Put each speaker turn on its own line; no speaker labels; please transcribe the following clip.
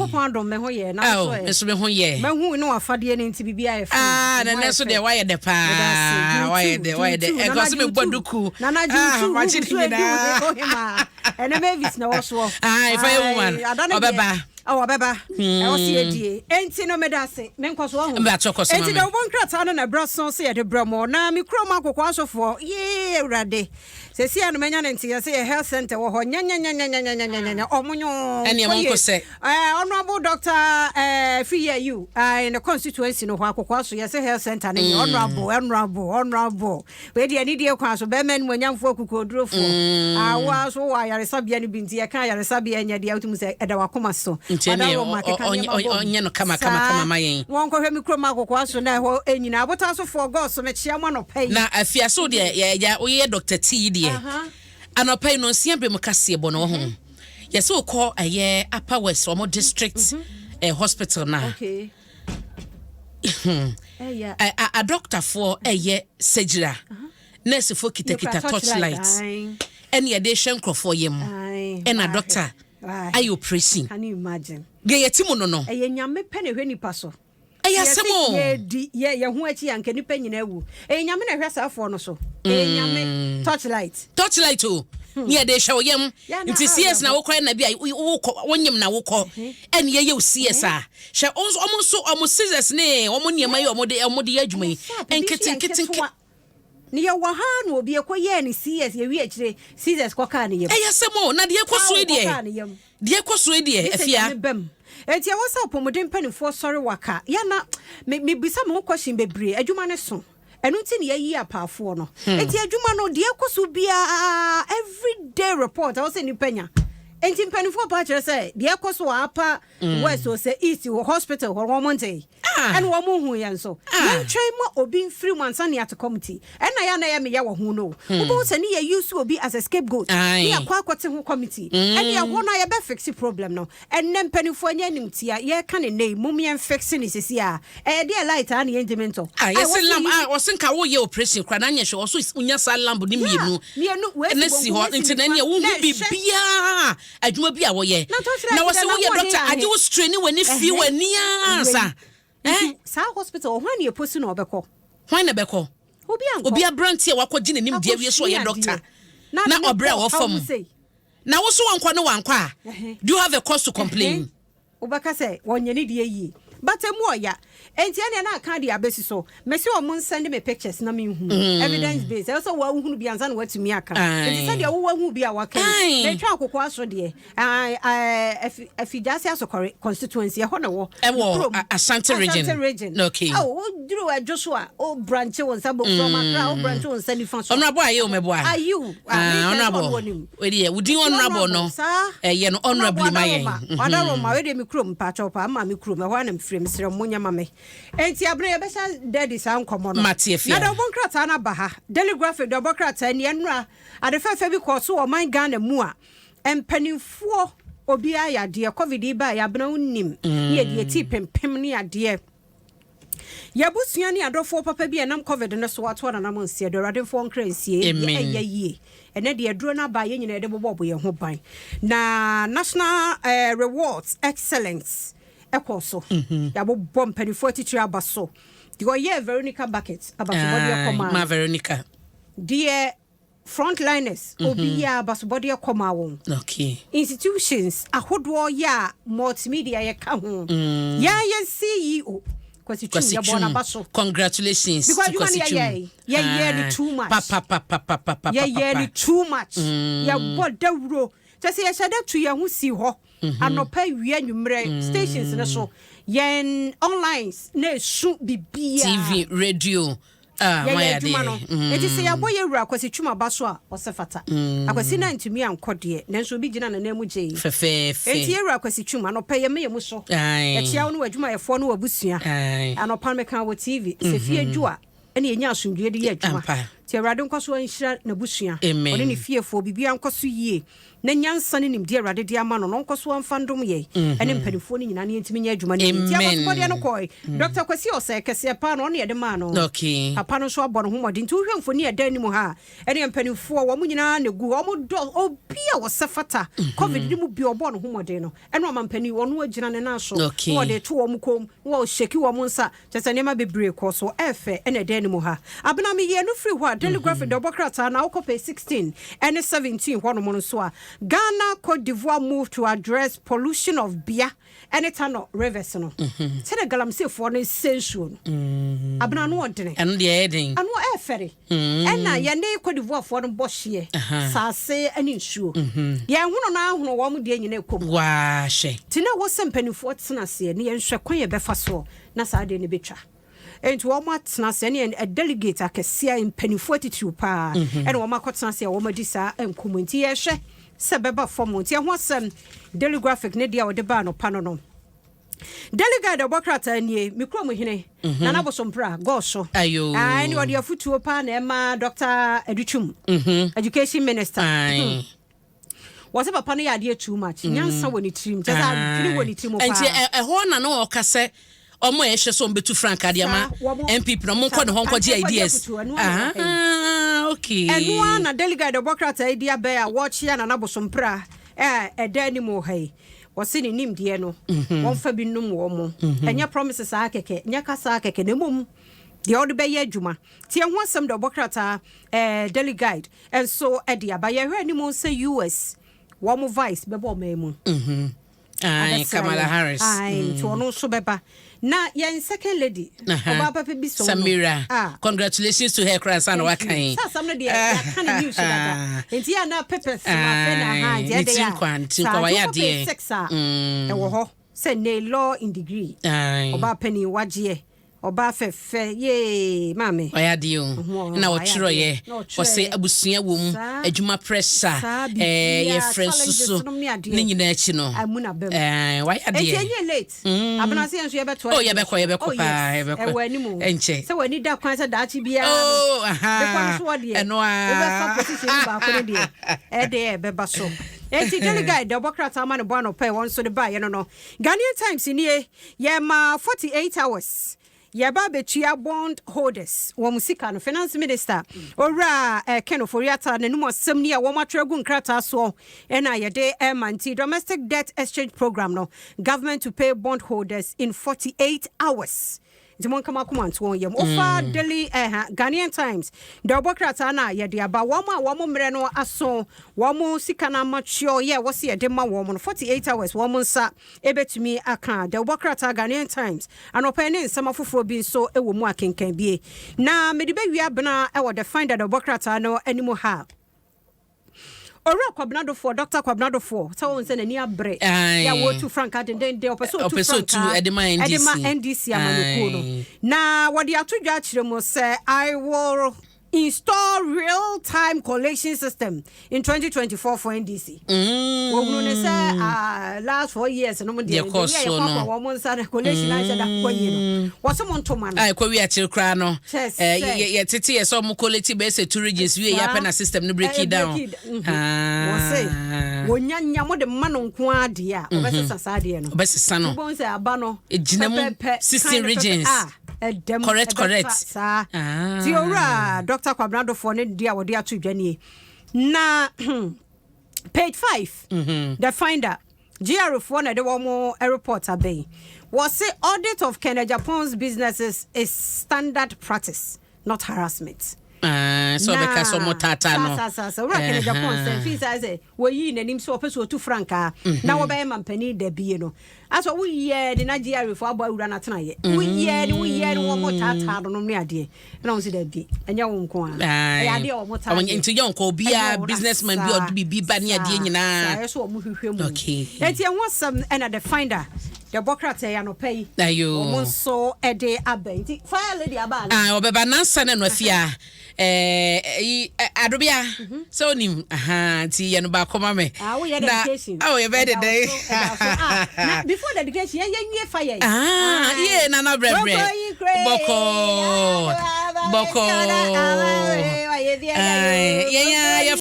Nyankopɔn adom, me ho yɛ. Na
Ao,
wo so ɛ?
me nso me ho yɛ.
Mahu ne w'afadeɛ no nti biribiara yɛ fine.
Ah,
Me
na
ho
nɛ
ayɛ
so
fɛ.
deɛ wayɛ dɛ
Meda ase.
paa.
Dwutu,
Wayɛ dɛ, wayɛ dɛ.
dwutu.
Ɛnka
Nana
ɔsɛ mebɔ
dwutu.
duku.
Nana
Ah,
dwutu.
makye
Wogu
ne
so adi wo
nyinaa.
he- ohemaa. Ɛnɛ Mavis na ɛwɔ soɔ.
Ae, fire woman.
Ae, ada ne deɛ.
Ɔbɛba.
Ɔ, ɔbɛba. Ɛwɔ sɛ yɛdie. Enti no meda ase. Menkɔ so ɔho.
Mba, kɔ so ma
Enti
me.
deɛ wobɔ nkrataa no na ɛbrɛ so sɛ yɛde brɛ mo. Na me kurom akokoa asofoɔ, yee Awurade. Seesei a no manya no nteɛ sɛ yɛ health center wɔ hɔ nyanyanyanyanyanyanya ɔmo nyoo
Ɛneɛ
kɔ
monkɔ
yie.
sɛ.
Eh, Honourable Doctor eh, Fiyi Ayew, eh, ne constituency no hɔ akokoa so yɛsɛ health center no nyɛ honourable, honourable, honourable. Wei deɛ anidie kwan so, bɛrima animuonyamfoɔ akokoɔdurofoɔ. Ah, wo ara nso wowɔ ayaresabea no bi nti yɛka ayaresabea nyɛ deɛ wotumi sɛ ɛda w'akoma so.
Nti ɛneɛ
Ɔdaworo ma keka nneɛma bom.
ɔnyɛ no kama kama
Saa.
kama ma yɛn.
Wɔnkɔhwɛ me kurom akokoa so na ɛhɔ nyinaa. Abotasofoɔ gɔɔso mekyea mo anɔpa yi.
Na afiase wo deɛ yɛ ya woyɛ Dr. T yi deɛ. Anɔpa yi no nsia bere mu kaseɛ bɔ no wɔ ho. Yɛsɛ wokɔ ɛyɛ Upper West wɔn district hospital na.
Ɛyɛ.
Adɔktafoɔ ɛyɛ surgery a nursefoɔ kitakita torchlight ɛne yɛde hwɛ nkurɔfoɔ yam ɛna doctor ayɛ operation.
Can you imagine?
Deɛ yɛte mu no.
Ɛyɛ Nyame pɛ na ɛhwɛ nipa so.
Ɛyɛ asɛm o.
Yɛdi yɛ yɛn ho akyi a nka nipa nyinaa wu. Ɛyɛ Nyame na ɛhwɛ saa afoɔ no so. Ɛyɛ Nyame. Torchlight.
Torchlight o. Ne yɛde hwɛ wo yam.
Ya na
Nti CS na
awerɛho.
wokɔ ɛna bi a wokɔ wonyim na wokɔ ɛne yɛyɛ wo CS a. Hwɛ ɔmo nso ɔmo scissors ne ɔmo nneɛma yi ɔmo de yɛ adwuma yi.
Sharp, bi nso
Nkete
yɛ
nkete nkete.
nketewa. Ne yɛwɔ ha na obi ɛkɔ yɛɛ ne CS yɛwie akyire scissors kɔkaa ne yam.
Ɛyɛ asɛm o. Na deɛ ɛkɔ so yi deɛ.
Kɔkaa ne yam.
Deɛ ɛkɔ so yi deɛ
Gye sɛ
afia.
Nyame bam. Enti ɛwɔ sɛ apɔmuden mpanimfoɔ sɔre waka. Yana me mebisa me ho question bebree. Adwuma ne so. Ɛno nti na yɛayi apaafoɔ no. Enti adwuma no deɛ ɛkɔ so biara everyday report ɛwɔ sɛ nipa nya. Enti mpanimfoɔ pa kyerɛ sɛ deɛ ɛkɔ so wɔ Upper West o sɛ East wɔ hospital hɔ wɔn nte.
Ah.
Ɛna wɔn hu yɛn so.
Ah.
Yɛntwɛn ma obi mfiri mu ansa ne ate committee. Ɛna yɛ na yɛ meyɛ wɔ ho no. Wobɛhu sɛ ne yɛ use obi as a scapegoat.
Aye.
Ne yɛkɔ akɔte ho committee. Ɛne ɛhɔ no a yɛbɛ fix problem no. Ɛnnɛ mpanimfoɔ nyɛ animtia yɛka ne nnɛ yi mom yɛn fix ne sisi a ɛyɛ deɛ light a ne yɛntumi ntɔ.
Ah,
Ai,
yɛsɛ
wɔsi
lamp
yi-
ah, wɔsɛ nka woyɛ operation kora na anyɛ hwɛ wɔso wonya saa lamp ne mmienu
mmienu, wei si
na si
bonkum,
hɔ
wei si
nti na
nifa,
ɛneɛ wohu
na ɛhwɛ.
biribiaa adwuma bi a wɔyɛ
Na torchlight
na wɔsɛ
dɛ na
woyɛ
ahoɔden
doctor
ahe?
agye wo strain w'ani fi
Ɛhɛ.
w'ani ansa.
Wei.
Eh?
Nti saa hospital hwan ne yɛposi na ɔbɛkɔ?
Hwan na bɛkɔ?
Obi ankɔ.
Obi aberante a wakɔgye n'anim deɛ awie so ɔyɛ
Akɔsua
doctor
adeɛ.
na
de ne
ɔbrɛ a
kɔ
wɔ fam.
haw mu sei.
Na wo so wankɔ ne wankɔ a, do you have a cause to complain?
Wobɛka sɛ wɔnyɛ ne deɛ yie but emu ɔya. Enti ɛneɛ na aka deɛ abɛsi so. Mesi ɔmo nsend me pictures na menhunu evidence base. Ɛwɔ sɛ woahunu bi ansa na woatumi aka.
Aye.
Enti sɛdeɛ wowɔ hu bi a waka yi, metwa akoko aso deɛ Afigyase Asokɔre constituency ɛhɔ na wɔ.
Ɛwɔ
Kurom.
Ashanti Region.
Ashanti Region.
Okay.
Oh, woduru Adwo so a wo branch wo nsa bɔ from Accra, wo branch wo nsa nifa so.
Honorable ayɛ o mɛboa.
Ayiw.
Ah, honorable wei deɛ wodin honorable no
Saa.
ɛyɛ no honorably ma yɛn.
Ɔdaroma wei deɛ me kurom mpakyɛw paa ma me kurom ɛhɔ anam firi mesrɛ mo nyɛ ma me. Enti abena yɛbɛhyɛ dadi saa nkɔmmɔ no.
Mate afia.
Na dɛ ɔbɔ nkrataa no aba ha. Daily Graphic deɛ ɔbɔ krataa ni. Ɛnora ade fɛfɛ bi kɔɔ so wɔ ɔman Ghana mu a mpanimfoɔ obiara yɛ adeɛ. Covid yi baa yɛ abena wonim ne yɛde yɛtii pempem ne adeɛ. Yɛabusua ne adɔfoɔ papa bi a ɛnam Covid no so ato ananam nseɛ do. Awurade mfoɔ nkra nsie.
Amen.
Ɛyɛ yie. Ɛnɛ deɛ aduro no aba yɛn nyinaa yɛde bobɔ yɛn ho ban. Na National Rewards Excellence ɛkɔ so. Yɛabobɔ mpanimfoɔ atitire aba so. Deɛ ɔyɛɛ Veronica Bucket abasobɔdeɛ kɔmaa
Ma
no.
Veronica.
Deɛ frontliners obiara abasobɔdeɛ kɔmaa wɔn. Institutions ahodoɔ yɛ a multimedia yɛka ho. Yɛn yɛn CEO Kwasi Twum
Kwasi
yɛbɔ
Twum.
n'aba so.
Congratulations
Because
to
adwuma
Kwasi
no
Twum.
yɛyɛ yɛyɛ no too much.
Pa pa pa pa pa pa pa.
Yɛyɛ
pa.
no too much. Yɛbɔ dawuro kyɛ sɛ yɛhyɛ dɛ to yɛn ho si hɔ anɔpa, awia, anwummerɛ stations no so, yɛn online na esu bibiara.
TV, radio. Ah,
yɛyɛ
moayɛ
adwuma no.
adeɛ.
Enti sɛ yɛabɔ yɛ wura Akwasi Twum aba so a ɔsɛ fata. Akwasi na ntumi ankɔ deɛ, nanso obi gyina n'anan mu gyee.
Fɛfɛɛfɛ.
Enti yɛwura Akwasi Twum anɔpa yɛma yɛ mu so.
Aye.
Yɛkyia wo ne w'adwumayɛfoɔ ne w'abusua.
Aye.
Anɔpa no meka wɔ TV sɛ fie dwo a ɛne yɛnya asomdwie de yɛ adwuma.
Ampa.
Nti Awurade nkɔ so nhyira n'abusua.
Amen.
Ɔne ne fiefoɔ, biribiara nkɔ so yie. Na nyansa ne nimdeɛ Awurade de ama no no, ɔnkɔ so amfa ndom yɛn ɛne mpanimfoɔ no nyinaa na yɛntumi nyɛ adwuma no yie. Nti
Amen.
abasobɔdeɛ no kɔe. Dr. Kwasi Osei kɛseɛ paa na ɔno na yɛde maa no. Papa no nso abɔ ne ho mmɔden. Nti wohwɛ mfoni a ɛda anim ha a, ɛneɛ mpanimfoɔ, wɔn nyinaa na ɛgu hɔ. Wɔn dɔ, obi a ɔsɛ fata. Covid no mu bi a ɔbɔɔ ne ho mmɔden no, ɛna ɔmampanin, ɔno agyina ne nan so, na ɔde reto wɔn kɔn mu, na ɔrehyɛki wɔn nsa. Kyerɛ sɛ nneɛma bebree kɔɔ so. Ɛyɛ fɛ na ɛda anim ha. Abena, meyii ɛno firii hɔ a, Daily Graphic de ɔbɔ krataa na wokɔ page 16 ne 17 hɔnom no nso a, Ghana Cote d'Ivoire move to address pollution of Bia ne Tano rivers no. Sɛdeɛ galamseyfoɔ no resɛe nsuo no, Abena, ano ɔdene.
Ɛno deɛ ɛyɛ den.
Ano ɛyɛ fɛre. Ɛna yɛne Cote d'Ivoirefoɔ no bɔ hyeɛ, saase ne nsuo. Yɛn hono no ahono wɔn deɛ nyinaa ɛkɔ mu.
Waa hwɛ.
Nti na ɛwɔ sɛ mpanimfoɔ tena aseɛ na yɛnhwɛ kwan a yɛbɛfa soɔ na saa adeɛ no bɛtwa. Enti wɔn atena ase, ɛne ɛ delegate akɛseɛ, mpanimfoɔ atitiriw paa, ɛna wɔn akɔtena ase a wɔn adi saa nkɔmmɔ. Nti yɛhwɛ sɛ ɛbɛba fam. Nti ɛho asɛm Daily Graphic ne deɛ a wɔde baa anɔpa no no. Daily Guide ɛbɔ krataa nie, me kurom hene, Nana Bosompra, Gɔɔso.
Ayo.
Ɛne ɔde afutuo paa na ɛma Dr. Adutwum, Education Minister. Wɔsɛ papa no yɛ adeɛ too much. Nyansa wɔ ne tirim. Kyɛ sɛ adwene wɔ ne tirim paa.
Nti ɛhɔ na na ɔka sɛ ɔmo a ɛhwɛ sɛ ɔmo bɛtu frankaa de ama NPP na ɔmo nkɔ ne hɔ nkɔgye ideas. Ah, okay.
Ɛno ara na Daily Guide ɔbɔ krataa yi de abɛn a wɔrekyea Nana Bosompra a ɛda anim wɔ ha yi. Wɔse ne nimdeɛ no, wɔmfa bi nnom wɔn. Ɛnyɛ promises ara kɛkɛ, nyɛ kasa ara kɛkɛ, na mmom deɛ wɔde bɛyɛ adwuma. Tie ho asɛm de ɔbɔ krataa eh, Daily Guide nso de aba. Yɛhwɛ anim sɛ US wɔn vice bɛbɔ ɔman mu.
Aye,
Abɛsra
Kamala
yɛn.
Harris.
Aye, nti ɔno nso bɛba. Na yɛn second lady, ɔbaa papa bi sɔn no.
Samira.
Ah.
Congratulations to her koraa ansa na
Thank you.
waka yi.
Sɛ asɛm no deɛ yɛaka ne news dada. Nti yɛ na papers no afei na ha nti
Aye, ne
ɛde
tiri
a.
nkwa, ne tiri
Saa
nkwa,
nti
wayɛ
wokɔ page
adeɛ.
6 a ɛwɔ hɔ sɛ ne law in degree.
Aye.
Ɔbaa panin wagyeɛ. Ɔbaa fɛfɛ yee maame.
Ɔyɛ adeɛ o. Na ɔtwerɛeɛ. Ɔsɛ abusua wɔ mu, adwuma pressure, ɛɛ yɛfrɛ nso so ne nyinaa akyi no. Ɛɛ wayɛ adeɛ.
Eti enye late. Abena se yɛn nso yɛbɛtoa.
Oh yɛbɛkɔ yɛbɛkɔ paa yɛbɛkɔ.
Ɛwɔ anim o.
Ɛnkyɛ.
Sɛ w'ani da kwan sɛ daakye biara no.
Oh aha.
Bepɔ no so hɔ deɛ.
Ɛno ara.
Wobɛfa position no baako no deɛ. Ɛdeɛ ɛbɛba so. Eti Daily Guide deɛ ɔbɔ krataa ma no bɔ anɔpa yi wɔn nso de baeɛ no no. Ghanaian Times nie. Yɛma 48 hours yɛba abɛtua bond holders wɔn sika no, Finance Minister Owura Ken Ofori-Atta n'anum asɛm ni a wɔn atwerɛ agu nkrataa soɔ ɛna yɛde ɛma nti domestic debt exchange program no government to pay bond holders in 48 hours nti monka mo akoma nto wɔn yam. Wofa Daily eh, Ghanaian Times deɛ ɔbɔ krataa no a yɛde aba wɔn a wɔn mmerɛ no aso wɔn sika no amatweɔ yɛ wɔ se yɛde ma wɔn no 48 hours wɔn nsa Ebetumi aka dawubɔ krataa Ghanaian Times anɔpa yi ne nsɛm afoforɔ bi nso wɔ mu akenkan bie. Na mede bɛwie abena wɔ The Finder dawubɔ krataa no anim ha. Owura Kwabena Dofoɔ, Dɔkta Kwabena Dofoɔ, sɛ wɔn sɛ n'ani abere
Aye.
yɛ a wɔretu frankaa dendenden, ɔpɛ sɛ ɔtu
Ɔpɛ sɛ ɔtu
frankaa
ɛde ma
ɛde ma
NDC.
NDC amanyɔkuo no.
Aye.
Na wɔde ato dwa akyerɛ mu sɛ I will install real time collation system in 2024 for NDC. Wɔhunu ne sɛ last 4 years no mu deɛ
Deɛ kɔɔ
the way a
soɔ
yɛkɔ
no.
akɔ wɔn nsa no collation ahyɛ da kɔ yie no wɔsɛ mo ntoma no.
A ɛkɔ wi akyire koraa no
Kyɛ sɛ-
yɛtete yɛ sɛ ɔmo collate bɛyɛ sɛ two regions wie yɛ apɛ na system no break it down.
Break it. Wɔsɛ wɔnya nya mo de ma no nko ara deɛ a wɔbɛsesa saa adeɛ no.
Ɔbɛsesa no.
Wobɛhu sɛ aba no
Ɛgyina mu,
pɛpɛpɛ,
16
kind
regions.
pɛpɛ, a ɛdɛm
Correct,
ɛbɛfa
correct.
saa.
Ah.
Ti owura Dr. Kwabena Dofoɔ ne deɛ a wɔde ato dwa nie na page 5 The Finder GRA foɔ na ɛde wɔn report abɛn wɔse audit of Ken Agyapong's businesses is standard practice, not harassment.
Ah, sɛ ɔbɛka sɛ ɔmo taataa no.
Saa owura Ken Agyapong sɛ mfii saa sɛ wɔyii n'anim sɛ ɔpɛ sɛ ɔtu frankaa na wɔbɛyɛ ma mpanin da bie no asɛ woyɛ ne na GRA foɔ abɔ awura no atenaeɛ woyɛ ne woyɛ ne wɔn taataa no nom ne adeɛ ɛna wɔn sɛ dabi ɛnyɛ wo nko a ɛyɛ adeɛ a wɔn taa yɛ.
Nti yɛ nkɔ obiara businessman bi a ɔde biribi ba ne adeɛ nyinaa.
Saa ɛyɛ so wɔn hwehwɛ mu.
Okay.
Eti ɛho asɛm ɛna The Finder the bɔ krataa yi anɔpa yi.
Ayo.
Wɔn nso ɛde aba nti fire lady aba ana.
Ah, ɔbɛba nansa na no afie a ɛyi adobea sɛ onim aha nti yɛ no baako ma me.
Ah, woyɛ dedication.
Na oh yɛbɛyɛ
Ɛda wo
dede.
so, ɛda wo so. Ah, na before dedication yɛn yɛn wie fire yi.
Ah, yie nana brɛbrɛ.
Bɔkɔ yi kure.
Bɔkɔ. Bɔkɔɔ. Yɛn a yɛ.